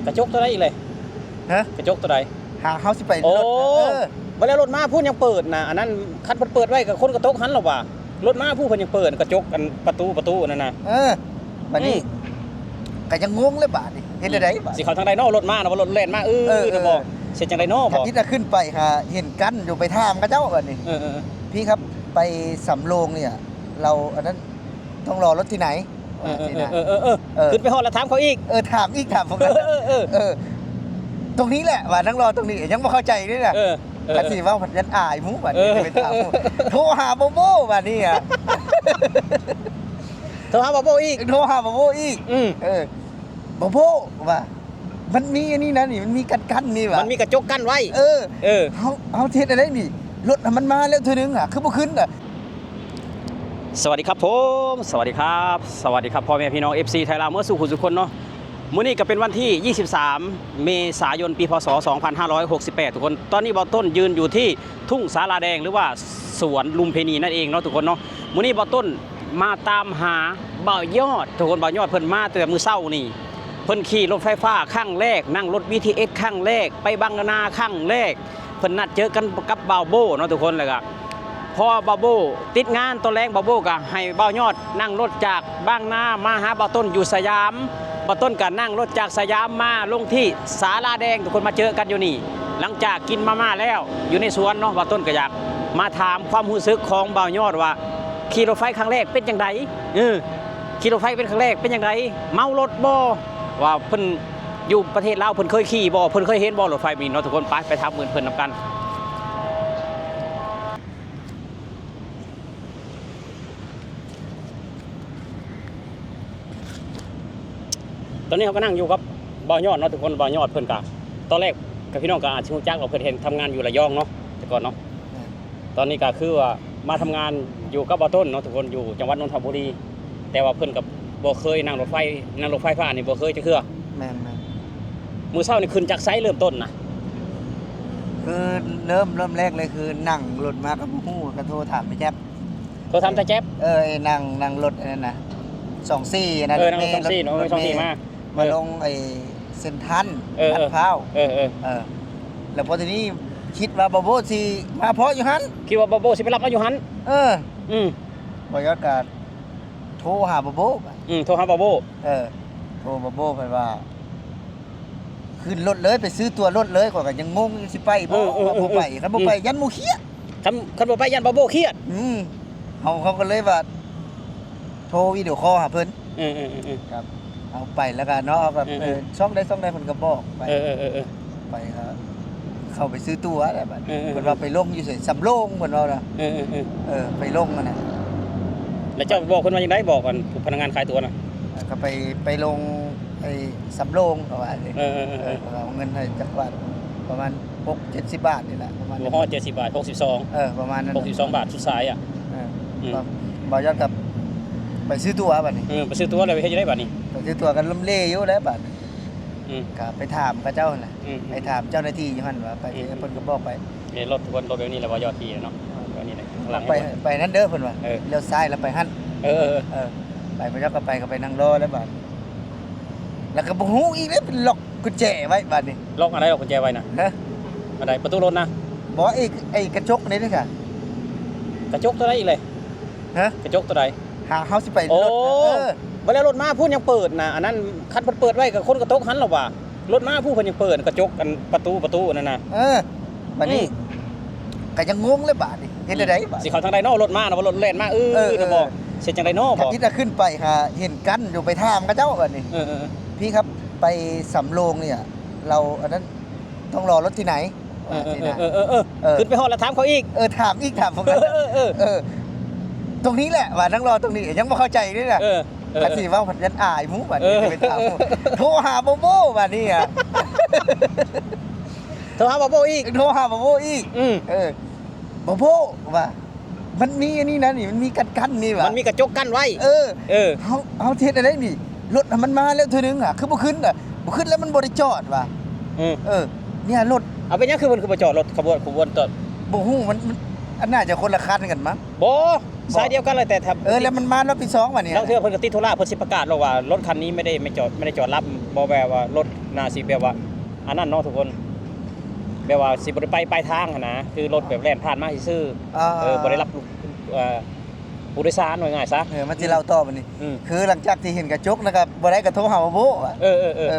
ກະຈົກໂຕໃດອີກເລີຍ? ຮະ? ກະຈົກໂຕໃດ? ຫາເຮົາຊິໄປ ໂອ້ ລົດນະ ເອີ ບັດແລ້ວລົດມາພຸ້ນຍັງເປີດນະ ອັນນັ້ນ ຄັນເພິ່ນເປີດໄວ້ກໍຄົນກໍຕົກຫັ້ນລະວ່າ ລົດມາຜູ້ເພິ່ນຍັງເປີດ ກະຈົກ ອັນປະຕູ ປະຕູນັ້ນນະ ເອີ ບັດນີ້ ອືມ ກະຍັງງົງແລ້ວບາດນີ້ ເຮັດແນວໃດ ອືມ ບາດ ຊິເຂົ້າທາງໃດເນາະ? ລົດມານະ ວ່າລົດແລ່ນມາ ເອີ ເອີ ເອີ ນະບໍ່ ເອີ ເຮັດຈັ່ງໃດເນາະ ທຳອິດນະ ຂຶ້ນໄປຫາເຫັນກັນຢູ່ ໄປຖາມເຂົາເຈົ້າບາດນີ້ ເອີ ເອີ ເອີ ພີ່ຄັບ ໄປສຳໂລງນີ້ ລາວອັນນັ້ນ ຕ້ອງລໍລົດທີ່ໃນ ເອີ ເອີ ເອີ ເອີ ເອີ ເອີ ເອີ ເອີ ຂຶ້ນໄປຮອດແລ້ວຖາມເຂົາອີກ ເອີ ຖາມອີກ ຖາມພວກນັ້ນ ເອີ ເອີ ເອີ ເອີ ຕົງນີ້ແຫຼະວ່າ ນັ່ງລໍຕົງນີ້ ຍັງບໍ່ເຂົ້າໃຈເດ້ນະ ເອີ ເອີ ຄັນຊິເວົ້າພັດຢ້ານອາຍໝູ່ ບາດນີ້ ເອີ ໄປຖາມໝູ່ ໂທຫາບໍ່ໂບ້ ບາດນີ້ອະ ໂທຫາບໍ່ໂບ້ອີກ ໂທຫາບໍ່ໂບ້ອີກ ອືມ ເອີ ບໍ່ໂບ້ວ່າ ມັນມີອັນນີ້ນະນີ້ ມັນມີກັນກັນນີ້ວ່າ ມັນມີກະຈົກກັ້ນໄວ້ ເອີ ເອີ ເຮົາ ເຮົາຊິເຮັດແນວໃດນີ້ ລົດມັນມາແລ້ວເທື່ອໜຶ່ງຫາ ຄືບໍ່ຂຶ້ນນະ? ສະຫວັດດີຄັບຜົມ ສະຫວັດດີຄັບ ສະຫວັດດີຄັບ ພໍ່ແມ່ພີ່ນ້ອງ ເອັຟຊີ ໄທລາວ ເໝິດສູ່ຜູ້ສູ່ຄົນເນາະ ມື້ນີ້ກໍເປັນວັນທີຊາວສາມ ເມສາຍົນ ປີ ພ.ສ. ສອງພັນຫ້າຮ້ອຍຫົກສິບແປດ ທຸກຄົນ ຕອນນີ້ບ່າວຕົ້ນຢືນຢູ່ທີ່ ທົ່ງສາລາແດງ ຫຼືວ່າສວນລຸມພິນີນັ້ນເອງເນາະທຸກຄົນເນາະ ມື້ນີ້ບ່າວຕົ້ນມາຕາມຫາບ່າວຍອດ ທຸກຄົນ ບ່າວຍອດເພິ່ນມາແຕ່ມື້ເຊົ້ານີ້ ເພິ່ນຂີ່ລົດໄຟຟ້າຄັ້ງແລກ ນັ່ງລົດບີທີເອັສຄັ້ງແລກ ໄປບາງນາຄັ້ງແລກ ເພິ່ນນັດເຈີກັນກັບບ່າວໂບ້ເນາະທຸກຄົນ ແລ້ວກະພໍບ່າວໂບ້ຕິດງານ ຕອນແລງບ່າວໂບ້ກະໃຫ້ບ່າວຍອດນັ່ງລົດຈາກບາງນາມາຫາບ່າວຕົ້ນຢູ່ສະຫຍາມ ບ່າວຕົ້ນກະນັ່ງລົດຈາກສະຫຍາມມາລົງທີ່ສາລາແດງ ທຸກຄົນ ມາເຈີກັນຢູ່ນີ້ ຫຼັງຈາກກິນມາມ່າແລ້ວ ຢູ່ໃນສວນເນາະ ບ່າວຕົ້ນກໍຢາກມາຖາມຄວາມຮູ້ສຶກຂອງບ່າວຍອດວ່າ ຂີ່ລົດໄຟຄັ້ງແລກເປັນຈັ່ງໃດ? ເອີ ຂີ່ລົດໄຟເປັນຄັ້ງແລກເປັນຈັ່ງໃດ? ເມົາລົດບໍ່? ວ່າເພິ່ນຢູ່ປະເທດລາວເພິ່ນເຄີຍຂີ່ບໍ່? ເພິ່ນເຄີຍເຫັນບໍ່ລົດໄຟແບບນີ້ເນາະທຸກຄົນ? ໄປ ໄປຖາມເພິ່ນນຳກັນ. ຕອນນີ້ເຮົາກໍນັ່ງຢູ່ກັບບ່າວຍອດເນາະທຸກຄົນ. ບ່າວຍອດເພິ່ນກະ ຕອນແລກກະ ພີ່ນ້ອງກະອາດຊິຮູ້ຈັກວ່າເພິ່ນເຮັດທຳງານຢູ່ລະຍອງເນາະ ແຕ່ກ່ອນເນາະ. ຕອນນີ້ກະຄືວ່າມາທຳງານຢູ່ກັບບ່າວຕົ້ນເນາະທຸກຄົນ ຢູ່ຈັງຫວັດນົນທະບູລີ ແຕ່ວ່າເພິ່ນກະບໍ່ເຄີຍນັ່ງລົດໄຟ ນັ່ງລົດໄຟຟ້ານີ້ບໍ່ເຄີຍຈັກເທື່ອ. ແມ່ນໆ. ມື້ເຊົ້ານີ້ຂຶ້ນຈາກໃສເລີ່ມຕົ້ນນະ? ຄືເລີ່ມ ເລີ່ມແລກເລີຍຄືນັ່ງລົດມາກໍບໍ່ຮູ້ ກໍໂທຖາມໄອ້ແຈັບ. ໂທຖາມຕາແຈັບ. ເອີ ນັ່ງ ນັ່ງລົດອັນນັ້ນນະ ສອງສີ່ ອັນນັ້ນ ເອີ ນັ່ງລົດສອງສີ່ເນາະ ສອງສີ່ມາ ມາລົງໄອ້ເຊັນທຣານ ເອີ ລາດພ້າວ ເອີ ເອີ ເອີ ແລ້ວພໍທີນີ້ຄິດວ່າບ່າວໂບ້ຊິມາພໍ້ຢູ່ຫັ້ນ ຄິດວ່າບ່າວໂບ້ຊິໄປຮັບເຮົາຢູ່ຫັ້ນ. ເອີ ອືມ ບ່າວຍອດກະໂທຫາບ່າວໂບ້. ອືມ ໂທຫາບ່າວໂບ້. ເອີ ໂທບ່າວໂບ້ ເພິ່ນວ່າ ຂຶ້ນລົດເລີຍ ໄປຊື້ຕົ໋ວລົດເລີຍ. ຂ້ອຍກໍຍັງງົງຢູ່ ຊິໄປບໍ່ ເອີ ເອີ ວ່າບໍ່ໄປ ເອີ ຄັນບໍ່ໄປ ອືມ ຢ້ານໝູ່ຄຽດ. ຄັນ ຄັນບໍ່ໄປຢ້ານບ່າວໂບ້ຄຽດ. ອືມ ເຮົາ ເຮົາກໍເລີຍວ່າ ໂທວິດີໂອຄໍຫາເພິ່ນ. ເອີ ເອີ ເອີ ເອີ ຄັບ ເຮົາໄປແລ້ວກໍເນາະ ເຮົາກໍ ເອີ ເອີ ເອີ ຊ່ອງໃດຊ່ອງໃດເພິ່ນກໍບອກໄປ. ເອີ ເອີ ເອີ ເອີ ໄປກໍເຂົ້າໄປຊື້ຕົ໋ວແລ້ວບັດ ເອີ ເອີ ເພິ່ນວ່າໄປລົງຢູ່ໃສ ສຳໂລງ ເພິ່ນເວົ້ານະ. ເອີ ເອີ ເອີ ເອີ ໄປລົງຫັ້ນນະ. ແລ້ວເຈົ້າບອກເພິ່ນວ່າຈັ່ງໃດ? ບອກອັນພະນັກງານຂາຍຕົ໋ວນະ. ເອີ ກໍໄປ ໄປລົງໄອ້ສຳໂລງ ເຂົາວ່າ. ເອີ ເອີ ເອີ ເອີ ເອີ ເຂົາວ່າເອົາເງິນໃຫ້ຈັກບາດ ປະມານຫົກເຈັດສິບບາດນີ້ແຫຼະ ປະມານ ບໍ່ຮອດເຈັດສິບບາດ ຫົກສິບສອງ. ເອີ ປະມານນັ້ນ ຫົກສິບສອງບາດສຸດທ້າຍອະ. ເອີ ອືມ ບ່າວຍອດກໍໄປຊື້ຕົ໋ວບັດນີ້. ເອີ ໄປຊື້ຕົ໋ວແລ້ວເຮັດຈັ່ງໃດບັດນີ້? ໄປຊື້ຕົ໋ວກໍລຳເລຢູ່ແລ້ວບັດນີ້. ອືມ ກໍໄປຖາມເຂົາເຈົ້າຫັ້ນແຫຼະ. ອືມ ໄປຖາມເຈົ້າໜ້າທີ່ຢູ່ຫັ້ນວ່າໄປ ອືມ ເພິ່ນກໍບອກໄປ. ນີ້ລົດ ຄົນລົດແບບນີ້ແຫຼະ ບ່າວຍອດຂີ່ເນາະ ແບບນີ້ແຫຼະ. ໄປ ໄປນັ້ນເດີ ເພິ່ນວ່າ. ເອີ ລ້ຽວຊ້າຍແລ້ວໄປຫັ້ນ. ເອີ ເອີ ເອີ ເອີ ໄປ ພະເຈົ້າກໍໄປ ກໍໄປນັ່ງລໍແລ້ວບາດ ແລ້ວກໍບໍ່ຮູ້ອີກເດ້ ເພິ່ນລັອກກຸນແຈໄວ້ບາດນີ້. ລັອກອັນໃດ? ລັອກກຸນແຈໄວ້ນະ? ຮະ? ອັນໃດ? ປະຕູລົດນະ? ບໍ່ ໄອ້ ໄອ້ກະຈົກນີ້ເດ້ ກະຈົກໂຕໃດອີກເລີຍ? ຮະ? ກະຈົກໂຕໃດ? ຫາເຮົາຊິໄປ ໂອ້ ລົດນະ ເອີ ບັດແລ້ວລົດມາພຸ້ນຍັງເປີດນະ ອັນນັ້ນ ຄັນເພິ່ນເປີດໄວ້ກໍຄົນກໍຕົກຫັ້ນລະວ່າ ລົດມາຜູ້ເພິ່ນຍັງເປີດກະຈົກ ອັນປະຕູ ປະຕູນັ້ນນະ. ເອີ ບັດນີ້ ອືມ ກໍຍັງງົງແລ້ວບາດນີ້ ເຮັດແນວໃດບາດ? ຊິເຂົ້າທາງໃດເນາະ? ລົດມານະ ວ່າລົດແລ່ນມາ ເອີ ເອີ ນະບໍ່ ເອີ ເຮັດຈັ່ງໃດເນາະ? ທຳອິດນະ ຂຶ້ນໄປຫາເຫັນກັນຢູ່ ໄປຖາມເຂົາເຈົ້າບາດນີ້. ເອີ ເອີ ເອີ ພີ່ຄັບ ໄປສຳໂລງນີ້ ລາວອັນນັ້ນ ຕ້ອງລໍລົດທີ່ໃນ? ເອີ ວ່າ ເອີ ຊິນະ ເອີ ເອີ ເອີ ເອີ ເອີ ຂຶ້ນໄປຮອດແລ້ວຖາມເຂົາອີກ. ເອີ ຖາມອີກ ຖາມພວກນັ້ນ. ເອີ ເອີ ເອີ ເອີ ຕົງນີ້ແຫຼະວ່າ ນັ່ງລໍຕົງນີ້ ຍັງບໍ່ເຂົ້າໃຈເດ້ນະ. ເອີ ເອີ ຄັນຊິເວົ້າພັດຢ້ານອາຍໝູ່ບາດນີ້ ເອີ ໄປຖາມໝູ່ ໂທຫາບໍ່ໂບ້ບາດນີ້ອະ ໂທຫາບໍ່ໂບ້ອີກ ໂທຫາບໍ່ໂບ້ອີກ. ອືມ ເອີ ບໍ່ໂບ້ວ່າ ມັນມີອັນນີ້ນະນີ້ ມັນມີກັນກັນນີ້ວ່າ ມັນມີກະຈົກກັ້ນໄວ້. ເອີ ເອີ ເຮົາ ເຮົາຊິເຮັດແນວໃດນີ້? ລົດມັນມາແລ້ວເທື່ອໜຶ່ງຫາ ຄືບໍ່ຂຶ້ນນະ? ບໍ່ຂຶ້ນແລ້ວມັນບໍ່ໄດ້ຈອດວ່າ. ອືມ ເອີ ນີ້ລົດ ເອົາ ເປັນຫຍັງຄືເພິ່ນຄືບໍ່ຈອດລົດຂະບວນ ຂະບວນຈອດ? ບໍ່ຮູ້ ມັນ ມັນ ອັນໜ້າຈະຄົນລະຄັນກັນມັ້ງ. ບໍ່ ສາຍດຽວກັນເລີຍ ແຕ່ຖ້າ ເອີ ແລ້ວມັນມາຮອບທີສອງບາດນີ້ ລາງເທື່ອເພິ່ນກໍຕິດທຸລະ ເພິ່ນຊິປະກາດໂລດວ່າ ລົດຄັນນີ້ໄມ່ໄດ້ ໄມ່ຈອດ ໄມ່ໄດ້ຈອດຮັບ ບໍ່ແບບວ່າລົດໜ້າຊິແບບວ່າ ອັນນັ້ນເນາະທຸກຄົນ ແບບວ່າຊິບໍ່ໄດ້ໄປປາຍທາງຫັ້ນນະ ຄືລົດແບບແລ່ນຜ່ານມາຊື່ໆ ເອີ ເອີ ບໍ່ໄດ້ຮັບ ເອີ ຜູ້ໂດຍສານ ວ່າງ່າຍຊະ ເອີ ມັນຊິເລົ່າຕໍ່ບາດນີ້ ອືມ ຄືຫຼັງຈາກທີ່ເຫັນກະຈົກແລ້ວກໍບໍ່ໄດ້ກໍໂທຫາວ່າໂບ້ວ່າ ເອີໆໆ ເອີ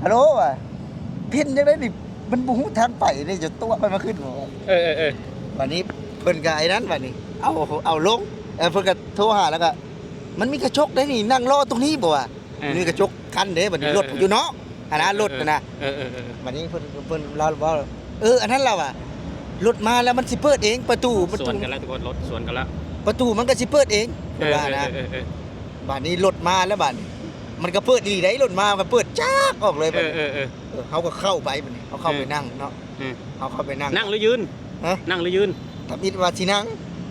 ຮັລໂຫຼວ່າ ເຫັນຈັ່ງໃດນີ້ ມັນບໍ່ຮູ້ທາງໄປເດ້ ຈະຕົວະຂ້ອຍມາຂຶ້ນບໍ່ ເອີໆໆ ບາດນີ້ເພິ່ນກໍໄອ້ນັ້ນ ບາດນີ້ເອົາ ເອົາລົງ ເອີ ເພິ່ນກໍໂທຫາ ແລ້ວກໍ ມັນມີກະຈົກໄດ໋ນີ້ ນັ່ງລໍຕົງນີ້ບໍ່ວ່າ ເອີ ມີກະຈົກກັ້ນເດ້ ບາດນີ້ ເອີ ລົດຢູ່ເນາະ ຫັ້ນນະ ເອີ ລົດຫັ້ນນະ ເອີໆໆ ບາດນີ້ເພິ່ນ ເພິ່ນລາວເວົ້າ ເອີ ອັນນັ້ນລາວວ່າ ລົດມາແລ້ວມັນຊິເປີດເອງປະຕູ ສວນກັນແລ້ວທຸກຄົນ ລົດສວນກັນແລ້ວ ປະຕູມັນກໍຊິເປີດເອງ ເພິ່ນວ່ານະ ເອີໆໆ ບາດນີ້ລົດມາແລ້ວບາດນີ້ ມັນກໍເປີດອີ່ຫຼີໄດ໋ ລົດມາມັນກໍເປີດຈາກອອກເລີຍ ເອີ ບາດນີ້ ເອີ ເອີ ເຮົາກໍເຂົ້າໄປ ບາດນີ້ເຮົາເຂົ້າໄປ ເອີ ນັ່ງເນາະ ອືມ ເຮົາເຂົ້າໄປນັ່ງ ນັ່ງຫຼືຢືນ? ຮະ? ນັ່ງຫຼືຢືນ? ທຳອິດວ່າຊິນັ່ງ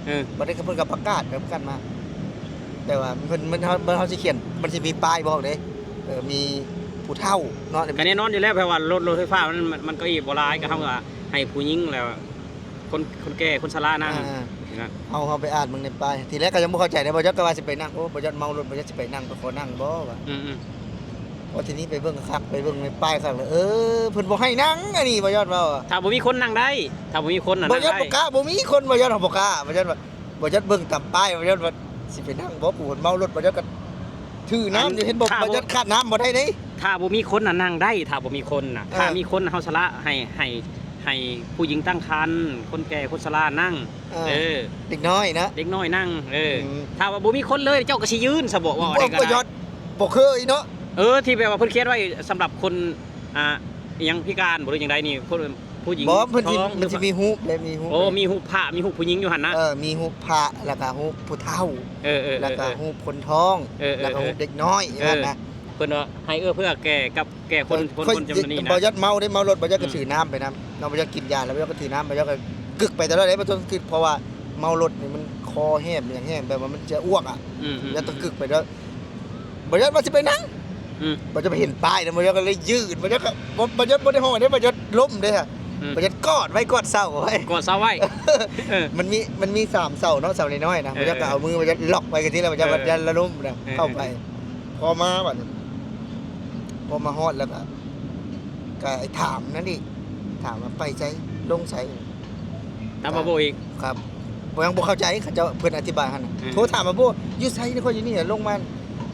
ເອີ ບັດນີ້ກໍເພິ່ນກໍປະກາດ ປະກາດມາ ແຕ່ວ່າເພິ່ນ ມັນ ເຮົາ ເຮົາຊິຂຽນ ມັນຊິມີປ້າຍບອກເດ້ ເອີ ມີຜູ້ເຖົ້າເນາະ ກໍແນ່ນອນຢູ່ແລ້ວ ແບບວ່າລົດ ລົດໄຟຟ້າມັນ ມັນ ມັນເກົ້າອີ່ບໍ່ຫຼາຍ ກໍເຮົາກໍໃຫ້ຜູ້ຍິງແລ້ວ ຄົນ ຄົນແກ່ ຄົນຊະລານັ່ງ ອ່າ ເຮົາ ເຮົາໄປອ່ານເບິ່ງໃນປ້າຍ ທີແລກກໍຍັງບໍ່ເຂົ້າໃຈເດ້ ບໍ່ຢອດກໍວ່າຊິໄປນັ່ງ ໂອ້ ບໍ່ຢອດເມົາລົດ ບໍ່ຢອດຊິໄປນັ່ງ ໄປຂໍນັ່ງບໍ່ວ່າ ອືມໆ ພໍທີນີ້ໄປເບິ່ງຄັກ ໄປເບິ່ງໃນປ້າຍຄັກ ເອີ ເພິ່ນບໍ່ໃຫ້ນັ່ງ ອັນນີ້ບໍ່ຢອດເວົ້າ ຖ້າບໍ່ມີຄົນນັ່ງໄດ້ ຖ້າບໍ່ມີຄົນນະ ບໍ່ຢອດ ນັ່ງໄດ້ ບໍ່ກ້າ ບໍ່ມີຄົນ ບໍ່ຢອດ ເຮົາບໍ່ກ້າ ບໍ່ຢອດວ່າ ບໍ່ຢອດເບິ່ງຕາມປ້າຍ ບໍ່ຢອດວ່າຊິໄປນັ່ງບໍ່ ຜູ້ຄົນເມົາລົດ ບໍ່ຢອດກໍຖືນ້ຳ ອັນ ເຫັນບໍ່ ບໍ່ຢອດຂາດນ້ຳບໍ່ໄດ້ເດ້ ຖ້າບໍ່ມີຄົນນະນັ່ງໄດ້ ຖ້າບໍ່ມີຄົນນະ ເອີ ຖ້າມີຄົນເຮົາສະຫຼະໃຫ້ ໃຫ້ ໃຫ້ຜູ້ຍິງຕັ້ງຄັນ ຄົນແກ່ ຄົນຊະລານັ່ງ ເອີ ເອີ ເດັກນ້ອຍເນາະ ເດັກນ້ອຍນັ່ງ ເອີ ອືມ ຖ້າວ່າບໍ່ມີຄົນເລີຍ ເຈົ້າກໍຊິຢືນຊະບໍ່ ເວົ້າໄດ້ກໍ ບໍ່ຢອດ ບໍ່ເຄີຍເນາະ ເອີ ທີ່ແບບວ່າເພິ່ນຂຽນໄວ້ສຳລັບຄົນ ອ່າ ອີ່ຫຍັງພິການບໍ່ ຫຼືຈັ່ງໃດນີ້ ຄົນ ຜູ້ຍິງ ບໍ່ ເພິ່ນຊິ ທ້ອງ ມັນຊິມີຮູບເດ້ ມີຮູບ ໂອ້ ເດ້ ມີຮູບພະ ມີຮູບຜູ້ຍິງຢູ່ຫັ້ນນະ ເອີ ມີຮູບພະ ແລ້ວກໍຮູບຜູ້ເຖົ້າ ເອີໆໆ ແລ້ວກໍຮູບຄົນທ້ອງ ເອີໆໆ ແລ້ວກໍຮູບເດັກນ້ອຍ ເອີ ຢູ່ຫັ້ນນະ ເພິ່ນວ່າໃຫ້ເອື້ອເຟື້ອແກ່ກັບ ແກ່ຄົນ ເອີ ຄົນ ຄົນຈຳນວນນີ້ນະ ບໍ່ຢອດເມົາເດ້ ເມົາລົດບໍ່ຢອດກໍ ອືມ ຖືນ້ຳໄປນຳເນາະ ບໍ່ຢອດກິນຢາແລ້ວບໍ່ຢອດກໍຖືນ້ຳ ບໍ່ຢອດກໍກຶກໄປຕະຫຼອດເດ້ ບໍ່ຕ້ອງຄິດ ເພາະວ່າເມົາລົດນີ້ມັນຄໍແຫ້ງ ຫຍັງແຫ້ງ ແບບວ່າມັນຈະອ້ວກອະ ອືມໆໆ ບໍ່ຢອດຕ້ອງກຶກໄປເດີ້ ບໍ່ຢອດວ່າຊິໄປນັ່ງ ອືມ ບໍ່ຢອດໄປເຫັນປ້າຍນະ ບໍ່ຢອດກໍເລີຍຢືນ ບໍ່ຢອດກໍ ບໍ່ ບໍ່ຢອດບໍ່ໄດ້ຮ້ອງເດ້ ບໍ່ຢອດລົ້ມເດ້ ອືມ ບໍ່ຢອດກອດໄວ້ ກອດເສົາໄວ້ ກອດເສົາໄວ້ ເອີ ມັນມີ ມັນມີສາມເສົາເນາະ ເສົານ້ອຍໆນະ ເອີ ບໍ່ຢອດກໍເອົາມື ບໍ່ຢອດລັອກໄວ້ກັນຊີ້ແລ້ວ ບໍ່ຢອດ ເອີ ວ່າຢ້ານລະລົ້ມນະ ເອີ ເຂົ້າໄປ ພໍມາບັດນີ້ ພໍມາຮອດແລ້ວກໍ ກໍໄອ້ຖາມນັ້ນອີກ ຖາມວ່າໄປໃສ ລົງໃສ ຖາມວ່າໂບ້ອີກ ຄັບ ບໍ່ ຍັງບໍ່ເຂົ້າໃຈ ເຂົາເຈົ້າ ເພິ່ນອະທິບາຍຫັ້ນນະ ອືມ ໂທຖາມວ່າໂບ້ຢູ່ໃສ ຂ້ອຍຢູ່ນີ້ ລົງມາ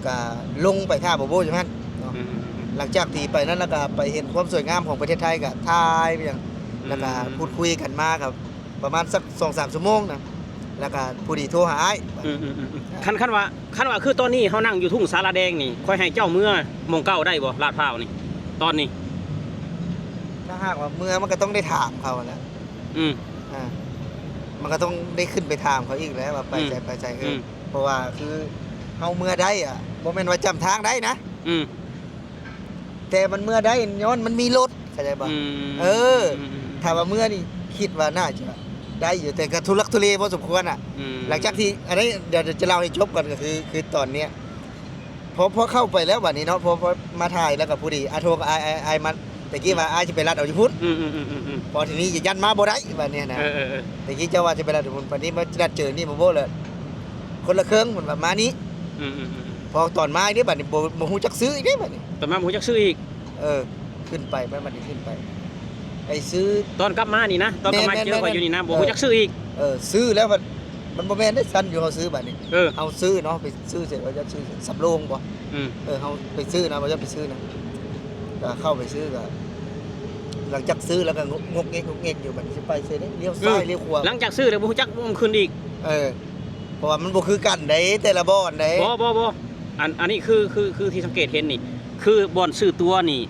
ກະລົງໄປຖ້າບໍ່ໂບ້ຢູ່ຫັ້ນເນາະ ອືມໆໆ ຫຼັງຈາກທີ່ໄປນັ້ນ ແລ້ວກະໄປເຫັນຄວາມສວຍງາມຂອງປະເທດໄທ ກະຖ່າຍໄປຫຍັງ ອືມ ແລ້ວກະ ອືມ ພູດຄຸຍກັນມາ ກະປະມານສັກສອງສາມຊົ່ວໂມງນະ ແລ້ວກະພໍດີໂທຫາອ້າຍ ອືມໆໆ ຄັນ ຄັນວ່າ ຄັນວ່າຄືຕອນນີ້ເຮົານັ່ງຢູ່ທົ່ງສາລາແດງນີ້ ຂ້ອຍໃຫ້ເຈົ້າເມືອໝ່ອງເກົ່າໄດ້ບໍ່ ລາດພ້າວນີ້ ຕອນນີ້ ຖ້າຫາກວ່າເມືອ ມັນກໍຕ້ອງໄດ້ຖາມເຂົາຫັ້ນແຫຼະ ອືມ ອ່າ ມັນກໍຕ້ອງໄດ້ຂຶ້ນໄປຖາມເຂົາອີກແຫຼະວ່າໄປໃສ ອືມ ໄປໃສ ອືມ ເອີ ເພາະວ່າຄືເຮົາເມືອໄດ້ອະ ບໍ່ແມ່ນວ່າຈຳທາງໄດ້ນະ ອືມ ແຕ່ມັນເມືອໄດ້ຍ້ອນມັນມີລົດ ເຂົ້າໃຈບໍ່ ອືມ ເອີ ອືມໆໆ ຖ້າວ່າເມືອນີ້ຄິດວ່າໜ້າຈະໄດ້ຢູ່ ແຕ່ກໍທຸລັກທຸເລພໍສົມຄວນອະ ອືມ ຫຼັງຈາກທີ່ ອັນນີ້ ດຽວຈະເລົ່າໃຫ້ຈົບກ່ອນ ກໍຄື ຄືຕອນເນີ້ຍ ພໍ ພໍເຂົ້າໄປແລ້ວບັດນີ້ເນາະ ພໍ ພໍມາຖ່າຍແລ້ວກໍພໍດີ ອາ ໂທກັບອ້າຍ ອ້າຍ ອ້າຍມັດ ແຕ່ກີ້ວ່າ ອືມ ອ້າຍຊິໄປລັດເອົາຢູ່ພຸ້ນ ອືມໆໆໆ ພໍທີນີ້ຢ້ານມາບໍ່ໄດ້ບັດນີ້ນະ ເອີໆໆ ແຕ່ກີ້ເຈົ້າວ່າຊິໄປລັດເອົາຢູ່ພຸ້ນ ບັດນີ້ມາລັດເຈີນີ້ບໍ່ ບໍ່ແລ້ວ ຄົນລະເຄິ່ງ ເພິ່ນວ່າມານີ້ ອືມໆໆ ພໍຕອນມານີ້ບັດນີ້ ບໍ່ ບໍ່ຮູ້ຈັກຊື່ອີກເດ້ບັດນີ້ ຕອນມາບໍ່ຮູ້ຈັກຊື່ອີກ ເອີ ຂຶ້ນໄປ ໄປບັດນີ້ຂຶ້ນໄປ ໄປຊື້ ຕອນກັບມານີ້ນະ ຕອນກັບມາ ແມ່ນໆໆ ເຈີຂ້ອຍຢູ່ນີ້ນະ ບໍ່ຮູ້ຈັກຊື່ອີກ ເອີ ຊື້ແລ້ວມັນ ມັນບໍ່ແມ່ນເດ້ ຊັ້ນຢູ່ເຮົາຊື້ບັດນີ້ ເອີ ເຮົາຊື້ເນາະ ໄປຊື້ເສັດວ່າຈະຊື້ສຳໂລງບໍ່ ອືມ ເອີ ເຮົາໄປຊື້ນະ ວ່າຈະໄປຊື້ນະ ກໍເຂົ້າໄປຊື້ ກໍຫຼັງຈາກຊື້ແລ້ວກໍງົກ ງົກເງກ ງົກເງກຢູ່ ບັດນີ້ຊິໄປໃສເດ້ ລ້ຽວຊ້າຍ ເອີ ລ້ຽວຂວາ ຫຼັງຈາກຊື້ແລ້ວບໍ່ຮູ້ຈັກວງຂຶ້ນອີກ ເອີ ເພາະວ່າມັນບໍ່ຄືກັນເດ້ ແຕ່ລະບ່ອນເດ້ ບໍ່ ບໍ່ ບໍ່ ອັນ ອັນນີ້ຄື ຄື ຄືທີ່ສັງເກດເຫັນນີ້ ຄືບ່ອນຊື້ຕົ໋ວນີ້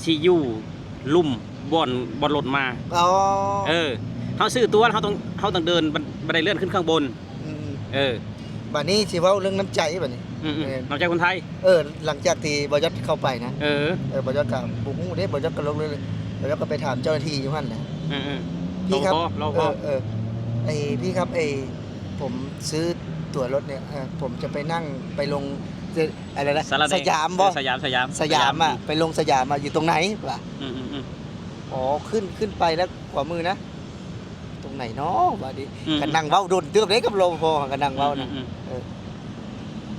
ຊິຢູ່ລຸ່ມບ່ອນ ບ່ອນລົດມາ ອໍ ເອີ ເຮົາຊື້ຕົ໋ວ ເຮົາຕ້ອງ ເຮົາຕ້ອງເດີນບັນ ບັນໄດເລື່ອນຂຶ້ນຂ້າງບົນ ອືມ ເອີ ບັດນີ້ຊິເວົ້າເລື່ອງນ້ຳໃຈບັດນີ້ ອືມໆ ເອີ ນ້ຳໃຈຄົນໄທ ເອີ ຫຼັງຈາກທີ່ບໍ່ຢອດເຂົ້າໄປນະ ເອີ ເອີ ບໍ່ຢອດກໍບໍ່ຮູ້ເດ້ ບໍ່ຢອດກໍລົງເລີຍ ບໍ່ຢອດກໍໄປຖາມເຈົ້າໜ້າທີ່ຢູ່ຫັ້ນແຫຼະ ອືມໆ ພີ່ຄັບ ລອງພໍ ລອງພໍ ເອີ ເອີ ໄອ້ ພີ່ຄັບ ໄອ້ ຜົມຊື້ຕົ໋ວລົດເນີ້ຍ ເອີ ຜົມຈະໄປນັ່ງ ໄປລົງ ອະໄລນະ ສາລະແດງ ສະຫຍາມບໍ່ ເອີ ສະຫຍາມ ສະຫຍາມ ສະຫຍາມ ສະຫຍາມ ອະ ໄປລົງສະຫຍາມອະ ຢູ່ຕົງໃນວະ ອືມໆໆ ອໍ ຂຶ້ນ ຂຶ້ນໄປແລ້ວຂວາມືນະ ຕົງໃນເນາະ ບາດນີ້ ອືມ ກໍນັ່ງເວົ້າດົນເຕີບເດ້ກັບ ລປພ ກໍນັ່ງເວົ້ານະ ອືມໆໆ ເອີ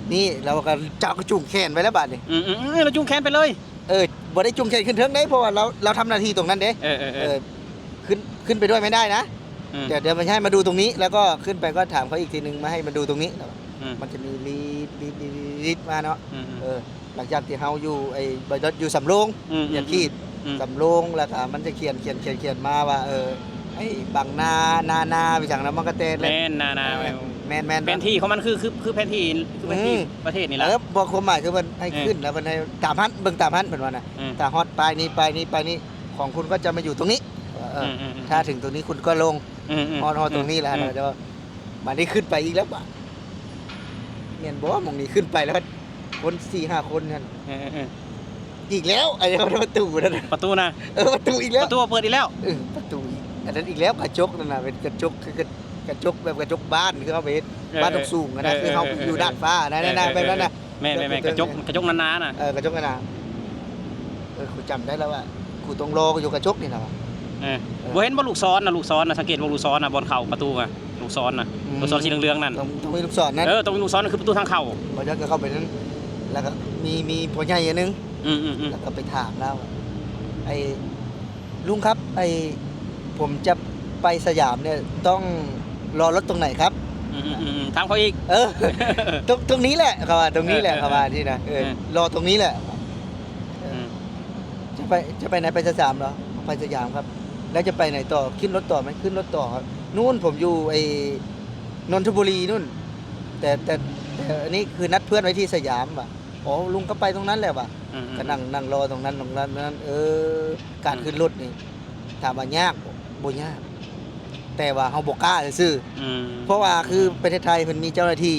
ນີ້ລາວກໍ ເຈົ້າກໍຈູງແຂນໄປແລ້ວບາດນີ້ ອືມໆໆ ລາວຈູງແຂນໄປເລີຍ ເອີ ບໍ່ໄດ້ຈູງແຂນຂຶ້ນເທິງເດ້ ເພາະວ່າລາວ ລາວທຳໜ້າທີ່ຕົງນັ້ນເດ້ ເອີໆໆ ເອີ ຂຶ້ນ ຂຶ້ນໄປດ້ວຍໄມ່ໄດ້ນະ ອືມ ດຽວ ດຽວມັນໃຫ້ມາດູຕົງນີ້ ແລ້ວກໍຂຶ້ນໄປກໍຖາມເຂົາອີກທີໜຶ່ງ ມາໃຫ້ມາດູຕົງນີ້ ອືມ ມັນຈະມີລີດ ລີດ ລີດ ລີດມາເນາະ ອືມໆ ເອີ ຫຼັງຈາກທີ່ເຮົາຢູ່ ໄອ້ ບໍ່ຢອດຢູ່ສຳໂລງ ອືມໆໆ ຢາກຂີດ ອືມ ສຳໂລງ ແລ້ວກໍມັນຈະຂຽນ ຂຽນ ຂຽນ ຂຽນມາວ່າ ເອີ ໄອ້ບັງນາ ນານາ ໄປຫຍັງນະ ມັນກໍແຕ່ ແມ່ນ ນານາ ເອີ ແມ່ນ ແມ່ນ ແຜນທີ່ຂອງມັນຄື ຄື ຄືແຜນທີ່ ຄືແຜນທີ່ ອືມ ປະເທດນີ້ລະ ເອີ ບໍ່ ຄວາມໝາຍຄືເພິ່ນໃຫ້ ເອີ ຂຶ້ນ ແລ້ວເພິ່ນໃຫ້ຕາມຫັ້ນ ເບິ່ງຕາມຫັ້ນ ເພິ່ນວ່ານະ ອືມ ຖ້າຮອດປ້າຍນີ້ ປ້າຍນີ້ ປ້າຍນີ້ ຂອງຄຸນກໍຈະມາຢູ່ຕົງນີ້ ເອີ ອືມໆໆ ຖ້າເຖິງຕົງນີ້ຄຸນກໍລົງ ອືມໆໆ ຮອດ ຮອດຕົງນີ້ແລ້ວ ອືມ ແລ້ວ ບາດນີ້ຂຶ້ນໄປອີກແລ້ວ ບາດ ແມ່ນບໍ່ ໝ່ອງນີ້ຂຶ້ນໄປແລ້ວ ຄົນສີ່ຫ້າຄົນຫັ້ນ ເອີໆໆ ອີກແລ້ວ ໄອ້ປະຕູນັ້ນນະ ປະຕູນະ ເອີ ປະຕູອີກແລ້ວ ປະຕູເປີດອີກແລ້ວ ເອີ ປະຕູອີກ ອັນນັ້ນອີກແລ້ວ ກະຈົກນັ້ນນະ ເປັນກະຈົກ ຄື ກະ ກະຈົກແບບກະຈົກບ້ານ ຄືເຮົາໄປເຮັດ ເອີ ບ້ານສູງໆ ຫັ້ນນະ ເອີ ຄືເຮົາ ເອີ ຢູ່ດາດຟ້າ ນັ້ນໆ ແມ່ນໆ ແມ່ນ ແມ່ນ ແມ່ນ ແມ່ນ ກະຈົກ ກະຈົກໜາໆ ນະ ເອີ ກະຈົກໜາໆ ເອີ ກູຈຳໄດ້ແລ້ວວ່າ ກູຕ້ອງລໍຢູ່ກະຈົກນີ້ນະ ເອີ ເອີ ບໍ່ເຫັນບໍ່ລູກສອນນະ ລູກສອນນະ ສັງເກດເບິ່ງລູກສອນນະ ບ່ອນເຂົ້າປະຕູອະ ລູກສອນນະ ອືມ ລູກສອນສີເຫຼືອງໆນັ້ນ ຕ້ອງ ຕ້ອງມີລູກສອນນັ້ນ ເອີ ຕ້ອງມີລູກສອນ ຄືປະຕູທາງເຂົ້າ ບໍ່ຈັກກໍເຂົ້າໄປນັ້ນ ແລ້ວກໍມີ ມີພໍ່ໃຫຍ່ອັນໜຶ່ງ ອືມໆໆ ແລ້ວກໍໄປຖາມລາວ ໄອ້ ລຸງຄັບ ໄອ້ ຜົມຈະໄປສະຫຍາມເນ່ຍ ຕ້ອງລໍລົດຕົງໄຫນຄັບ? ອືມໆໆ ຖາມເຂົາອີກ ເອີ ຕົງ ຕົງນີ້ແຫຼະ ເຂົາວ່າ ຕົງນີ້ແຫຼະ ເອີໆໆ ເຂົາວ່າຊີ້ນະ ເອີ ເອີ ລໍຕົງນີ້ແຫຼະ ເອີ ອືມ ຈະໄປ ຈະໄປໃນ ໄປສະຫຍາມເນາະ? ໄປສະຫຍາມຄັບ ແລ້ວຈະໄປໃນຕໍ່? ຂຶ້ນລົດຕໍ່ໄໝ? ຂຶ້ນລົດຕໍ່ຄັບ ນູ້ນ ຜົມຢູ່ໄອ້ ນົນທະບູລີນູ້ນ ແຕ່ ແຕ່ ແຕ່ອັນນີ້ຄືນັດເພື່ອນໄວ້ທີ່ສະຫຍາມວ່າ ອໍ ລຸງກໍໄປຕົງນັ້ນແຫຼະວ່າ ອືມໆໆ ກໍນັ່ງ ນັ່ງລໍຕົງນັ້ນ ຕົງນັ້ນ ເອີ ການ ອືມ ຂຶ້ນລົດນີ້ ຖາມວ່າຍາກບໍ່? ບໍ່ຍາກ ແຕ່ວ່າເຮົາບໍ່ກ້າຊື່ໆ ອືມ ເພາະວ່າຄືປະເທດໄທເພິ່ນມີເຈົ້າໜ້າທີ່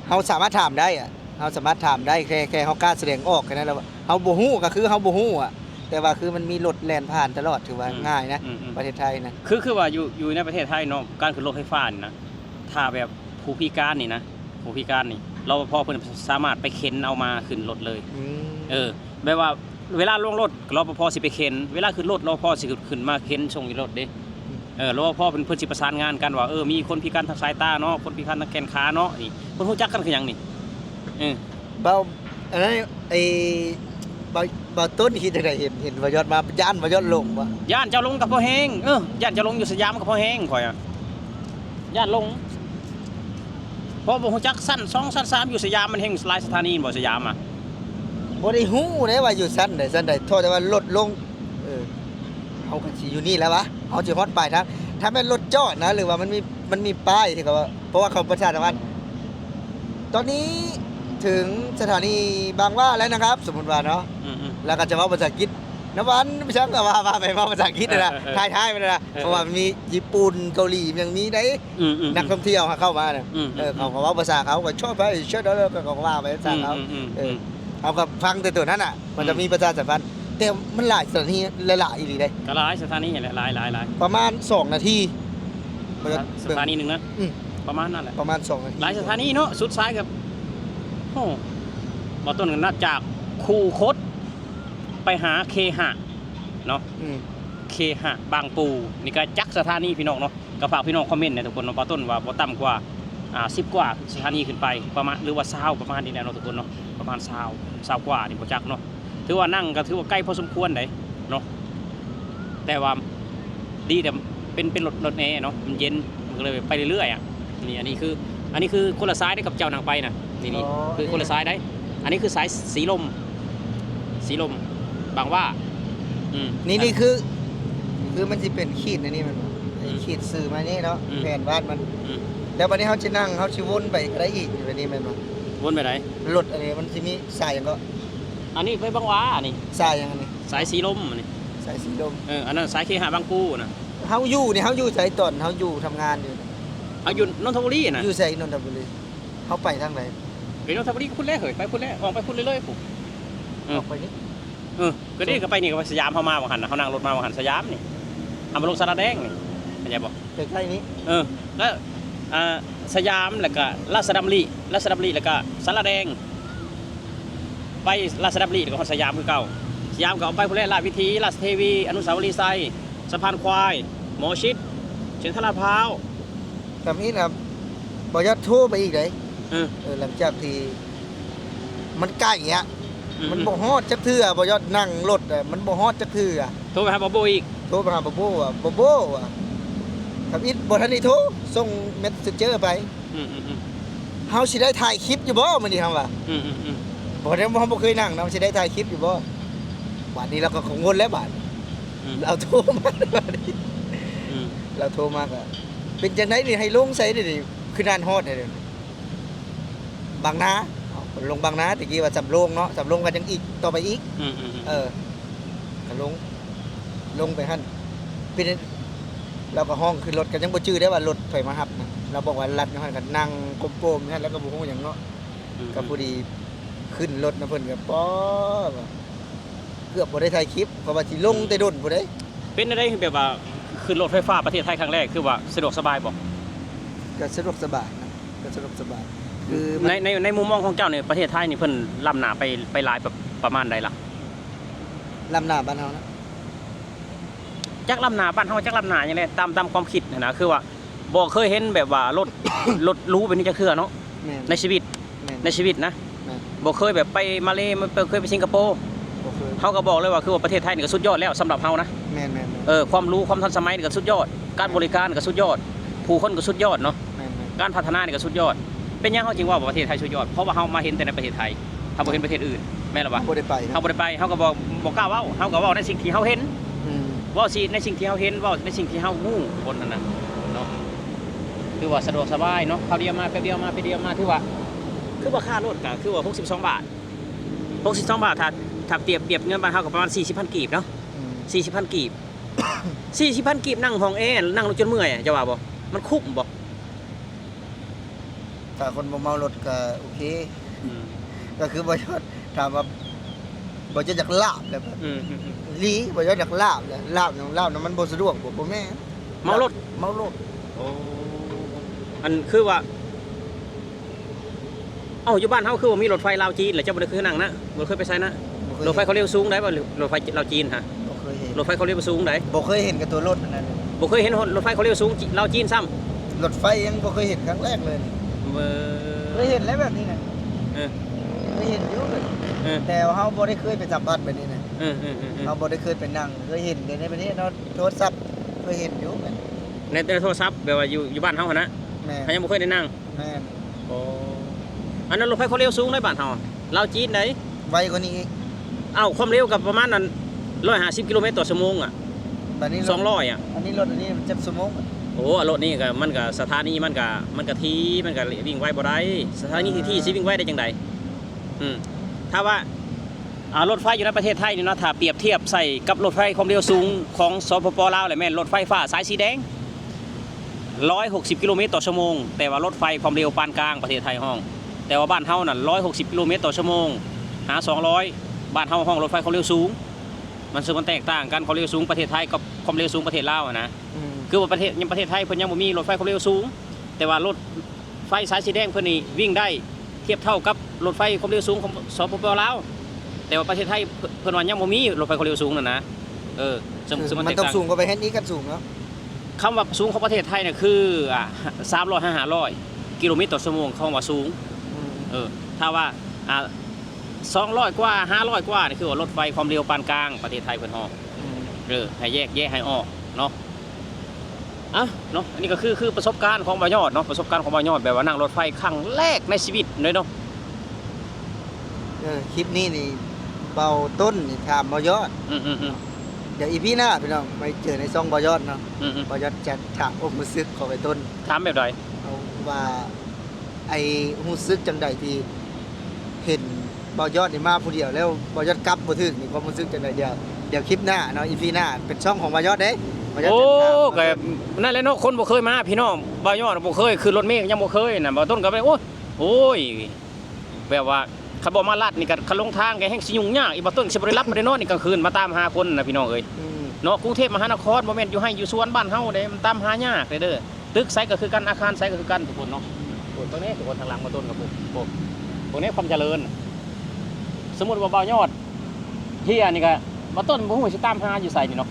ເຮົາສາມາດຖາມໄດ້ອະ ເຮົາສາມາດຖາມໄດ້ ແຄ່ ແຄ່ເຮົາກ້າສະແດງອອກແຄ່ນັ້ນແຫຼະ ເຮົາບໍ່ຮູ້ກໍຄືເຮົາບໍ່ຮູ້ອະ ແຕ່ວ່າຄືມັນມີລົດແລ່ນຜ່ານຕະຫຼອດ ຖືວ່າ ອືມ ງ່າຍນະ ອືມໆ ປະເທດໄທນະ ຄື ຄືວ່າຢູ່ ຢູ່ໃນປະເທດໄທເນາະ ການຂຶ້ນລົດໄຟຟ້ານີ້ນະ ຖ້າແບບຜູ້ພິການນີ້ນະ ຜູ້ພິການນີ້ ລປພ ເພິ່ນສາມາດໄປເຂັນເອົາມາຂຶ້ນລົດເລີຍ ອືມ ເອີ ແບບວ່າເວລາລົງລົດ ລປພ ຊິໄປເຂັນ ເວລາຂຶ້ນລົດ ລປພ ຊິຂຶ້ນ ຂຶ້ນມາເຂັນສົ່ງຢູ່ລົດເດ້ ອືມ ເອີ ລປພ ເພິ່ນ ເພິ່ນຊິປະສານງານກັນວ່າ ເອີ ມີຄົນພິການທາງສາຍຕາເນາະ ຄົນພິການທາງແຂນຂາເນາະ ນີ້ ເພິ່ນຮູ້ຈັກກັນຄືຫຍັງນີ້ ເອີ ເບົາ ອັນນັ້ນ ໄອ້ ເບົາ ເບົາຕົ້ນຄິດຈັ່ງໃດ ເຫັນ ເຫັນບ່າວຍອດມາ ຢ້ານບ່າວຍອດຫຼົງບໍ່? ຢ້ານເຈົ້າຫຼົງກໍພໍແຮງ ເອີ ຢ້ານເຈົ້າຫຼົງຢູ່ສະຫຍາມກໍພໍແຮງ ຂ້ອຍອະ ຢ້ານຫຼົງ ເພາະບໍ່ຮູ້ຈັກຊັ້ນສອງ ຊັ້ນສາມ ຢູ່ສະຫຍາມມັນແຮ່ງຫຼາຍສະຖານີບໍ່ ສະຫຍາມອະ? ບໍ່ໄດ້ຮູ້ເດ້ວ່າຢູ່ຊັ້ນໃດ ຊັ້ນໃດ ເທົ່າແຕ່ວ່າລົດລົງ ເອີ ເຮົາກໍຊິຢູ່ນີ້ແຫຼະວະ ເຮົາຊິຮອດປາຍທາງ ຖ້າແມ່ນລົດຈອດນະ ຫຼືວ່າມັນມີ ມັນມີປ້າຍທີ່ເຂົາ ເພາະວ່າເຂົາປະຊາສຳພັນ ຕອນນີ້ເຖິງສະຖານີບາງຫວ້າແລ້ວນະຄັບ ສົມມຸດວ່າເນາະ ອືມໆ ແລ້ວກໍຈະເວົ້າພາສາອັງກິດ ນະວັນ ໄປສັງກໍວ່າ ວ່າໄປເວົ້າພາສາອັງກິດນະ ເອີໆໆ ທ້າຍໆ ໄປນະ ເອີໆໆ ເພາະວ່າມັນມີຍີ່ປຸ່ນ ເກົາຫຼີ ມັນຍັງມີໄດ໋ ອືມໆໆ ນັກທ່ອງທ່ຽວຫາເຂົ້າມານະ ອືມໆໆ ເອີ ເຂົາກໍເວົ້າພາສາເຂົາ ກໍຊອບໄປ ເຊີດ ເຂົາກໍວ່າໄປພາສາເຂົາ ອືມໆໆ ເອີ ອືມ ເຮົາກໍຟັງແຕ່ຕົວນັ້ນນະ ມັນຈະ ອືມ ມີປະຊາສຳພັນ ແຕ່ມັນຫຼາຍສະຖານີ ຫຼາຍໆ ອີ່ຫຼີເດ້ ກໍຫຼາຍສະຖານີແຫຼະ ຫຼາຍໆໆ ປະມານສອງນາທີ ສະຖານີໜຶ່ງນະ ອືມ ປະມານນັ້ນແຫຼະ ປະມານສອງນາທີ ຫຼາຍສະຖານີເນາະ ສຸດທ້າຍກໍ ໂອ້ ບ່າວຕົ້ນກໍນັບຈາກຄູຄົດໄປຫາເຄຫະເນາະ ອືມ ເຄຫະບາງປູ ນີ້ກໍຈັກສະຖານີພີ່ນ້ອງເນາະ ກໍຝາກພີ່ນ້ອງຄອມເມັນແດ່ທຸກຄົນເນາະ ບ່າວຕົ້ນວ່າບໍ່ຕ່ຳກວ່າ ອ່າ ສິບກວ່າສະຖານີຂຶ້ນໄປ ປະມານ ຫຼືວ່າຊາວ ປະມານນີ້ແຫຼະເນາະທຸກຄົນເນາະ ປະມານຊາວ ຊາວກວ່ານີ້ບໍ່ຈັກເນາະ ຖືວ່ານັ່ງກໍຖືວ່າໄກພໍສົມຄວນໃດເນາະ ແຕ່ວ່າດີແຕ່ເປັນ ເປັນລົດ ລົດແອເນາະ ມັນເຢັນ ມັນກໍເລີຍໄປເລື້ອຍໆອະ ນີ້ ອັນນີ້ຄື ອັນນີ້ຄືຄົນລະສາຍເດ້ກັບເຈົ້ານັ່ງໄປນະ ນີ້ ນີ້ ອໍ ຄືຄົນລະສາຍໃດ ອັນນີ້ຄືສາຍສີລົມ ສີລົມ ບາງຫວ້າ ອືມ ນີ້ ນີ້ຄື ຄືມັນຊິເປັນຂີດອັນນີ້ແມ່ນບໍ່? ອືມ ຂີດຊື່ມານີ້ເນາະ ອືມ ແຜນບ້ານມັນ ອືມ ແລ້ວບັດນີ້ເຮົາຊິນັ່ງ ເຮົາຊິວົນໄປກໍໄດ້ອີກ ແບບນີ້ແມ່ນບໍ່? ວົນໄປໃດ? ລົດອັນນີ້ມັນຊິມີສາຍຫຍັງເກາະ? ອັນນີ້ໄປບາງຫວ້າ ອັນນີ້ສາຍຫຍັງອັນນີ້? ສາຍສີລົມ ອັນນີ້ສາຍສີລົມ ເອີ ອັນນັ້ນສາຍເຄຫະບາງປູນະ ເຮົາຢູ່ນີ້ ເຮົາຢູ່ໃສ? ຕອນເຮົາຢູ່ທຳງານຢູ່ ເຮົາຢູ່ນົນທະບູລີນະ ຢູ່ໃສ? ນົນທະບູລີ ເຮົາໄປທາງໃດ? ໄປນົນທະບູລີພຸ້ນແຫຼະເຮີ້ຍ ໄປພຸ້ນແຫຼະ ອອກໄປພຸ້ນເລື້ອຍໆ ພຸ້ນ ອອກໄປນີ້ ເອີ ກໍນີ້ກໍໄປນີ້ ກໍໄປສະຫຍາມ ເຮົາມາວ່າງຫັ້ນນະ ເຮົານັ່ງລົດມາວ່າງຫັ້ນ ສະຫຍາມນີ້ ເຮົາມາລົງສາລາແດງນີ້ ເຂົ້າໃຈບໍ່? ໃກ້ໆນີ້ ເອີ ແລ້ວ ອ່າ ສະຫຍາມ ແລ້ວກໍລາຊະດຳລິ ລາຊະດຳລິ ແລ້ວກໍສາລາແດງ ໄປລາຊະດຳລິ ແລ້ວກໍຮອດສະຫຍາມຄືເກົ່າ ສະຫຍາມກໍອອກໄປພຸ້ນແຫຼະ ລາດວິຖີ ລາຊະເທວີ ອະນຸສາວະລີໄຊ ສະພານຄວາຍ ໝໍຊິດ ເຊັນທຣາດພ້າວ. ທຳອິດນະ ບໍ່ຢາກໂທໄປອີກເດ້. ເອີ ເອີ ຫຼັງຈາກທີ່ມັນໃກ້ອະ ອືມ ມັນບໍ່ຮອດຈັກເທື່ອ ບໍ່ຢາກນັ່ງລົດອະ ມັນບໍ່ຮອດຈັກເທື່ອ. ໂທໄປຫາບ່າວໂບ້ອີກ ໂທໄປຫາບ່າວໂບ້ວ່າ ບ່າວໂບ້ວ່າ ທຳອິດບໍ່ທັນໄດ້ໂທ ສົ່ງເມັດເຊັນເຈີໄປ. ອືມໆໆ ເຮົາຊິໄດ້ຖ່າຍຄລິບຢູ່ບໍ່ມື້ນີ້ ເຮົາວ່າ. ອືມໆໆ ບໍ່ໄດ້ ເຮົາບໍ່ເຄີຍນັ່ງເນາະ ຊິໄດ້ຖ່າຍຄລິບຢູ່ບໍ່? ບາດນີ້ລາວກໍກັງວົນແລ້ວບາດ. ອືມ ລາວໂທມາບາດນີ້ ອືມ ລາວໂທມາກໍ ເປັນຈັ່ງໃດນີ້ ໃຫ້ລົງໃສນີ້ ຄືນານຮອດແທ້ເດ ບາງນາ ເອົາ ລົງບາງນາ ແຕ່ກີ້ວ່າສຳໂລງເນາະ ສຳໂລງກໍຍັງອີກ ຕໍ່ໄປອີກ. ອືມໆໆ ເອີ ກໍລົງ ລົງໄປຫັ້ນ ເປັນ ລາວກໍຮ້ອງຂຶ້ນລົດ ກໍຍັງບໍ່ຈື່ໄດ້ວ່າລົດໃຜມາຮັບນະ ລາວບອກວ່າລັດຢູ່ຫັ້ນ ກໍນັ່ງກົມໂປມຢູ່ຫັ້ນ ລາວກໍບໍ່ຮູ້ຫຍັງເນາະ. ອືມ ກໍພໍດີຂຶ້ນລົດນຳເພິ່ນ ກໍ ປອ ເກືອບບໍ່ໄດ້ຖ່າຍຄລິບ ເພາະວ່າຊິລົງແຕ່ດົນພຸ້ນເດ້. ເປັນແນວໃດ ແບບວ່າຂຶ້ນລົດໄຟຟ້າປະເທດໄທຄັ້ງແລກ ຄືວ່າສະດວກສະບາຍບໍ່? ກໍສະດວກສະບາຍນະ ກໍສະດວກສະບາຍ ຄື ໃນ ໃນ ໃນມຸມມອງຂອງເຈົ້ານີ້ ປະເທດໄທນີ້ເພິ່ນລ້ຳໜ້າໄປ ໄປຫຼາຍປະ ປະມານໃດລະ? ລ້ຳໜ້າບ້ານເຮົານະ. ຈັກລ້ຳໜ້າບ້ານເຮົາ ຈັກລ້ຳໜ້າຫຍັງແດ່ ຕາມ ຕາມຄວາມຄິດຫັ້ນນະ ຄືວ່າບໍ່ເຄີຍເຫັນແບບວ່າລົດ ລົດຫຼູແບບນີ້ຈັກເທື່ອເນາະ. ແມ່ນ ໃນຊີວິດ ແມ່ນ ໃນຊີວິດນະ ແມ່ນ ບໍ່ເຄີຍແບບໄປມາເລ ບໍ່ເຄີຍໄປສິງກະໂປ. ບໍ່ເຄີຍ ເຮົາກໍບອກເລີຍວ່າ ຄືວ່າປະເທດໄທນີ້ກໍສຸດຍອດແລ້ວສຳລັບເຮົານະ. ແມ່ນໆໆ ເອີ ຄວາມຫຼູ ຄວາມທັນສະໄໝນີ້ກໍສຸດຍອດ ການບໍລິການກໍສຸດຍອດ ຜູ້ຄົນກໍສຸດຍອດເນາະ. ແມ່ນໆ ການພັດທະນານີ້ກໍສຸດຍອດ. ເປັນຫຍັງເຮົາຈຶ່ງເວົ້າວ່າປະເທດໄທສຸດຍອດ? ເພາະວ່າເຮົາມາເຫັນແຕ່ໃນປະເທດໄທ ເຮົາບໍ່ເຫັນປະເທດອື່ນ ແມ່ນລະວະ? ເຮົາບໍ່ໄດ້ໄປນະ ເຮົາບໍ່ໄດ້ໄປ ເຮົາກໍບໍ່ ບໍ່ກ້າເວົ້າ ເຮົາກໍເວົ້າໃນສິ່ງທີ່ເຮົາເຫັນ. ອືມ ເວົ້າຊິໃນສິ່ງທີ່ເຮົາເຫັນ ເວົ້າໃນສິ່ງທີ່ເຮົາຮູ້ ຄົນນັ້ນນະເນາະ. ຖືວ່າສະດວກສະບາຍເນາະ ຄາວດຽວມາ ແປັບດຽວມາ ແປັບດຽວມາ ຖືວ່າ ຄືວ່າຄ່າລົດກໍຄືວ່າຫົກສິບສອງບາດ ຫົກສິບສອງບາດ ຖ້າ ຖ້າປຽບ ປຽບເງິນບ້ານເຮົາກໍປະມານສີ່ສິບພັນກີບເນາະ. ອືມ ສີ່ສິບພັນກີບ ສີ່ສິບພັນກີບ ນັ່ງຫ້ອງແອ ນັ່ງຈົນເມື່ອຍ ເຈົ້າວ່າບໍ່? ມັນຄຸ້ມບໍ່? ຖ້າຄົນບໍ່ເມົາລົດກໍໂອເຄ. ອືມ ກໍຄືບໍ່ຢາກ ຖາມວ່າບໍ່ຢາກ ຢາກລາບແລ້ວ ອືມໆໆ ອີ່ຫຼີ ບໍ່ຢາກ ຢາກລາບແລ້ວ ລາບຫຍັງ ລາບນະ ມັນບໍ່ສະດວກບໍ່? ບໍ່ແມ່ນ ເມົາລົດ ເມົາລົດ. ໂອ້ ອັນຄືວ່າ ເອົ້າ ຢູ່ບ້ານເຮົາຄືວ່າມີລົດໄຟລາວຈີນ ແລ້ວເຈົ້າບໍ່ໄດ້ເຄີຍນັ່ງນະ? ບໍ່ເຄີຍໄປໃສນະ? ບໍ່ເຄີຍເຫັນ ລົດໄຟຄວາມເລັວສູງໃດ໋ ບໍ່ ລົດໄຟລາວຈີນຫະ? ບໍ່ເຄີຍເຫັນ ລົດໄຟຄວາມເລັວສູງໃດ໋. ບໍ່ເຄີຍເຫັນກັບຕົວລົດອັນນັ້ນ ບໍ່ເຄີຍເຫັນ ລົດໄຟຄວາມເລັວສູງລາວຈີນຊ້ຳ. ລົດໄຟຍັງບໍ່ເຄີຍເຫັນ ຄັ້ງແລກເລີຍ. ເອີ ເຄີຍເຫັນແລ້ວແບບນີ້ນະ. ເອີ ເຄີຍເຫັນຢູ່ ເອີ ແຕ່ວ່າເຮົາບໍ່ໄດ້ເຄີຍໄປສຳຜັດແບບນີ້ນະ. ເອີໆໆໆ ເຮົາບໍ່ໄດ້ເຄີຍໄປນັ່ງ ເຄີຍເຫັນແຕ່ໃນປະເທດເນາະ ໂທລະສັບ ເຄີຍເຫັນຢູ່ ໃນ ໃນໂທລະສັບ ແບບວ່າຢູ່ ຢູ່ບ້ານເຮົາຫັ້ນນະ. ແມ່ນ ເຮົາຍັງບໍ່ເຄີຍໄດ້ນັ່ງ. ແມ່ນ. ອໍ ອັນນັ້ນລົດໄຟຄວາມເລັວສູງໃດ໋ບ້ານເຮົາ ລາວຈີນໃດ໋. ໄວກວ່ານີ້ອີກ. ເອົ້າ ຄວາມເລັວກໍປະມານອັນ ຮ້ອຍຫ້າສິບກິໂລແມັດຕໍ່ຊົ່ວໂມງອະ ບາດນີ້ ສອງຮ້ອຍອະ. ອັນນີ້ລົດອັນນີ້ເຈັດຊົ່ວໂມງ. ໂອ້ ລົດນີ້ກໍ ມັນກໍ ສະຖານີມັນກໍ ມັນກໍຖີ່ ມັນກໍວິ່ງໄວບໍ່ໄດ້. ສະຖານີທີ່ຖີ່ຊິວິ່ງໄວໄດ້ຈັ່ງໃດ? ອືມ ຖ້າວ່າ ອ່າ ລົດໄຟຢູ່ໃນປະເທດໄທນີ້ເນາະ ຖ້າປຽບທຽບໃສ່ກັບລົດໄຟຄວາມເລັວສູງຂອງ ສປປ ລາວ ແລ້ວແມ່ນລົດໄຟຟ້າສາຍສີແດງ ຮ້ອຍຫົກສິບກິໂລແມັດຕໍ່ຊົ່ວໂມງ ແຕ່ວ່າລົດໄຟຄວາມເລັວປານກາງປະເທດໄທຮ້ອງ ແຕ່ວ່າບ້ານເຮົານັ້ນ ຮ້ອຍຫົກສິບກິໂລແມັດຕໍ່ຊົ່ວໂມງ ຫາ ສອງຮ້ອຍ ບ້ານເຮົາຮ້ອງລົດໄຟຄວາມເລັວສູງ. ມັນ ຊຶ່ງມັນແຕກຕ່າງກັນ ຄວາມເລັວສູງປະເທດໄທກັບຄວາມເລັວສູງປະເທດລາວຫັ້ນນະ. ອືມ ຄືວ່າປະເທດ ຍັງປະເທດໄທເພິ່ນຍັງບໍ່ມີລົດໄຟຄວາມເລັວສູງ ແຕ່ວ່າລົດໄຟສາຍສີແດງເພິ່ນນີ້ວິ່ງໄດ້ ທຽບເທົ່າກັບລົດໄຟຄວາມເລັວສູງຂອງ ສປປ ລາວ ແຕ່ວ່າປະເທດໄທ ເພິ່ນ ເພິ່ນວ່າຍັງບໍ່ມີລົດໄຟຄວາມເລັວສູງນັ້ນນະ. ເອີ ເຊິ່ງ ເຊິ່ງມັນ ມັນຕ້ອງສູງກວ່າປະເທດນີ້ ຄັນສູງເນາະ. ຄຳວ່າສູງຂອງປະເທດໄທນະຄື ອ່າ ສາມຮ້ອຍຫາຫ້າຮ້ອຍກິໂລແມັດຕໍ່ຊົ່ວໂມງ ເຂົາເວົ້າວ່າສູງ. ອືມ ເອີ ຖ້າວ່າ ອ່າ ສອງຮ້ອຍກວ່າ ຫ້າຮ້ອຍກວ່ານີ້ ຄືວ່າລົດໄຟຄວາມເລັວປານກາງປະເທດໄທເພິ່ນຮ້ອງ. ອືມ ເອີ ໃຫ້ແຍກແຍະໃຫ້ອອກເນາະ. ອ່ະ ເນາະ ອັນນີ້ກໍຄື ຄືປະສົບການຂອງບ່າວຍອດເນາະ ປະສົບການຂອງບ່າວຍອດ ແບບວ່ານັ່ງລົດໄຟຄັ້ງແລກໃນຊີວິດເລີຍເນາະ. ເອີ ຄລິບນີ້ນີ້ ບ່າວຕົ້ນນີ້ຖາມບ່າວຍອດ. ອືມໆໆ ດຽວອີພີໜ້າພີ່ນ້ອງ ໄປເຈີໃນຊ່ອງບ່າວຍອດເນາະ. ອືມໆ ບ່າວຍອດຈະຖາມຄວາມຮູ້ສຶກຂອງອ້າຍຕົ້ນ. ຖາມແບບໃດ? ເອົາວ່າ ອ້າຍຮູ້ສຶກຈັ່ງໃດທີ່ເຫັນບ່າວຍອດນີ້ມາຜູ້ດຽວ ແລ້ວບ່າວຍອດກັບບໍ່ຖືກນີ້ ຄວາມຮູ້ສຶກຈັ່ງໃດ? ດຽວ ດຽວຄລິບໜ້າເນາະ ອີພີໜ້າ ເປັນຊ່ອງຂອງບ່າວຍອດເດ້. ໂອ້ ກໍນັ້ນແຫຼະເນາະ ຄົນບໍ່ເຄີຍມາພີ່ນ້ອງ ບ່າວຍອດບໍ່ເຄີຍ ຂຶ້ນລົດເມກໍຍັງບໍ່ເຄີຍນະ ບ່າວຕົ້ນກໍແບບ ໂອ້ຍ ໂອ້ຍ ແບບວ່າ ຄັນບໍ່ມາລັດນີ້ກໍ ຄັນຫຼົງທາງກໍແຮ່ງຊິຫຍຸ້ງຍາກອີກ ບ່າວຕົ້ນຊິບໍ່ໄດ້ຫຼັບບໍ່ໄດ້ນອນອີກ ກາງຄືນມາຕາມຫາຄົນນະ ພີ່ນ້ອງເອີຍ. ອືມ ເນາະ ກຸງເທບມະຫານະຄອນ ບໍ່ແມ່ນຢູ່ໄຮ່ຢູ່ສວນບ້ານເຮົາເດ້ ມັນຕາມຫາຍາກເດ້. ຕຶກໃສກໍຄືກັນ ອາຄານໃສກໍຄືກັນ ທຸກຄົນເນາະ. ໂອ້ ຕົງນີ້ທຸກຄົນ ທາງຫຼັງບ່າວຕົ້ນກໍ ໂອ້ ໂອ້ ຕົງນີ້ຄວາມຈະເລີນ. ສົມມຸດວ່າບ່າວຍອດເຮຍນີ້ກໍ ບ່າວຕົ້ນບໍ່ຮູ້ຊິຕາມຫາຢູ່ໃສນີ້ເນາະ.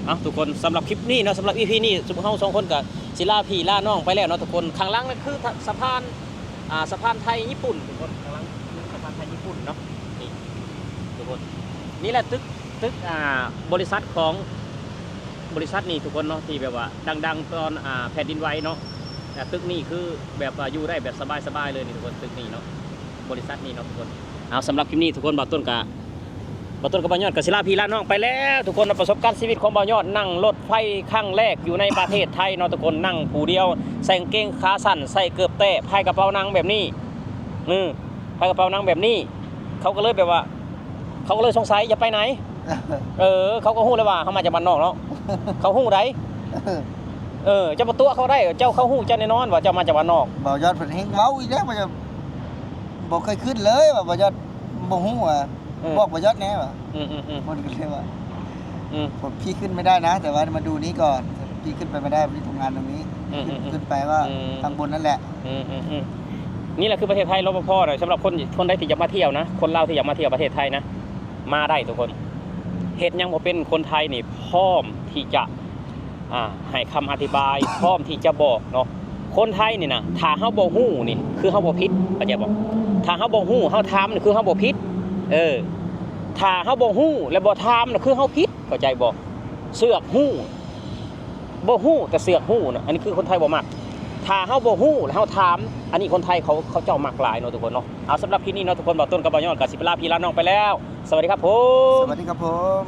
ເ ເອົາ ທຸກຄົນ ສຳລັບຄລິບນີ້ເນາະ ສຳລັບອີພີນີ້ ຊຸມເຮົາສອງຄົນກໍຊິລາພີ່ລານ້ອງໄປແລ້ວເນາະທຸກຄົນ. ຂ້າງຫຼັງນັ້ນຄືສະພານ ອ່າ ສະພານໄທຍີ່ປຸ່ນທຸກຄົນ ຂ້າງຫຼັງຄືສະພານໄທຍີ່ປຸ່ນເນາະ ນີ້ທຸກຄົນ. ນີ້ແຫຼະຕຶກ ຕຶກ ອ່າ ບໍລິສັດຂອງ ບໍລິສັດນີ້ທຸກຄົນເນາະ ທີ່ແບບວ່າດັງໆຕອນ ອ່າ ແຜ່ນດິນໄຫວເນາະ. ແຕ່ຕຶກນີ້ຄືແບບວ່າຢູ່ໄດ້ແບບສະບາຍໆເລີຍນີ້ທຸກຄົນ ຕຶກນີ້ເນາະ ບໍລິສັດນີ້ເນາະທຸກຄົນ. ເອົາ ສຳລັບຄລິບນີ້ທຸກຄົນ ບ່າວຕົ້ນກະ ບ່າວຕົ້ນກັບບ່າວຍອດກໍຊິລາພີ່ລານ້ອງໄປແລ້ວທຸກຄົນເນາະ. ປະສົບການຊີວິດຂອງບ່າວຍອດ ນັ່ງລົດໄຟຄັ້ງແລກຢູ່ໃນປະເທດໄທເນາະທຸກຄົນ ນັ່ງຜູ້ດຽວ ໃສ່ກາງເກງຂາສັ້ນ ໃສ່ເກີບແຕ້ ພາຍກະເປົາໜັງແບບນີ້ ເອີ ພາຍກະເປົາໜັງແບບນີ້ ເຂົາກໍເລີຍແບບວ່າ ເຂົາກໍເລີຍສົງໄສ ຈະໄປໃນ ເອີ ເຂົາກໍຮູ້ແລ້ວວ່າເຮົາມາຈາກບ້ານນອກເນາະ ເຂົາຮູ້ໃດ໋ ເອີ ເຈົ້າບໍ່ຕົວະເຂົາໄດ້ ເຈົ້າ ເຂົາຮູ້ເຈົ້າແນ່ນອນວ່າເຈົ້າມາຈາກບ້ານນອກ. ບ່າວຍອດເພິ່ນແຮ່ງເວົ້າອີກແລ້ວ ບໍ່ເຄີຍຂຶ້ນເລີຍວ່າ ບ່າວຍອດບໍ່ຮູ້ວ່າ ເອີ ບອກບ່າວຍອດແນ່ວ່າ ອືມໆໆ ເພິ່ນກໍເລີຍວ່າ ອືມ ພວກພີ່ຂຶ້ນໄມ່ໄດ້ນະ ແຕ່ວ່າມາດູນີ້ກ່ອນ ພີ່ຂຶ້ນໄປໄມ່ໄດ້ ພີ່ທຳງານຕົງນີ້ ອືມໆໆ ຂຶ້ນ ຂຶ້ນໄປກໍ ອືມ ຂ້າງບົນນັ້ນແຫຼະ ອືມໆໆ. ນີ້ແຫຼະຄືປະເທດໄທ ລະປະພ ນະ ສຳລັບຄົນ ຄົນໃດທີ່ຢາກມາທ່ຽວນະ ຄົນລາວທີ່ຢາກມາທ່ຽວປະເທດໄທນະ ມາໄດ້ທຸກຄົນ ເຮັດຫຍັງບໍ່ເປັນ ຄົນໄທນີ້ພ້ອມທີ່ຈະ ອ່າ ໃຫ້ຄຳອະທິບາຍ ພ້ອມທີ່ຈະບອກເນາະ. ຄົນໄທນີ້ນະ ຖ້າເຮົາບໍ່ຮູ້ນີ້ ຄືເຮົາບໍ່ຜິດ ເຂົ້າໃຈບໍ່? ຖ້າເຮົາບໍ່ຮູ້ ເຮົາຖາມນີ້ ຄືເຮົາບໍ່ຜິດ ເອີ ຖ້າເຮົາບໍ່ຮູ້ ແລະ ບໍ່ຖາມນະ ຄືເຮົາຜິດ ເຂົ້າໃຈບໍ່? ເສືອກຮູ້ ບໍ່ຮູ້ແຕ່ເສືອກຮູ້ນະ ອັນນີ້ຄືຄົນໄທບໍ່ມັກ. ຖ້າເຮົາບໍ່ຮູ້ແລ້ວເຮົາຖາມ ອັນນີ້ຄົນໄທເຂົາ ເຂົາເຈົ້າມັກຫຼາຍເນາະທຸກຄົນເນາະ. ເອົາ ສຳລັບຄລິບນີ້ເນາະທຸກຄົນ ບ່າວຕົ້ນກັບບ່າວຍອດກໍຊິໄປລາພີ່ລານ້ອງໄປແລ້ວ. ສະຫວັດດີຄັບຜົມ. ສະຫວັດດີຄັບຜົມ.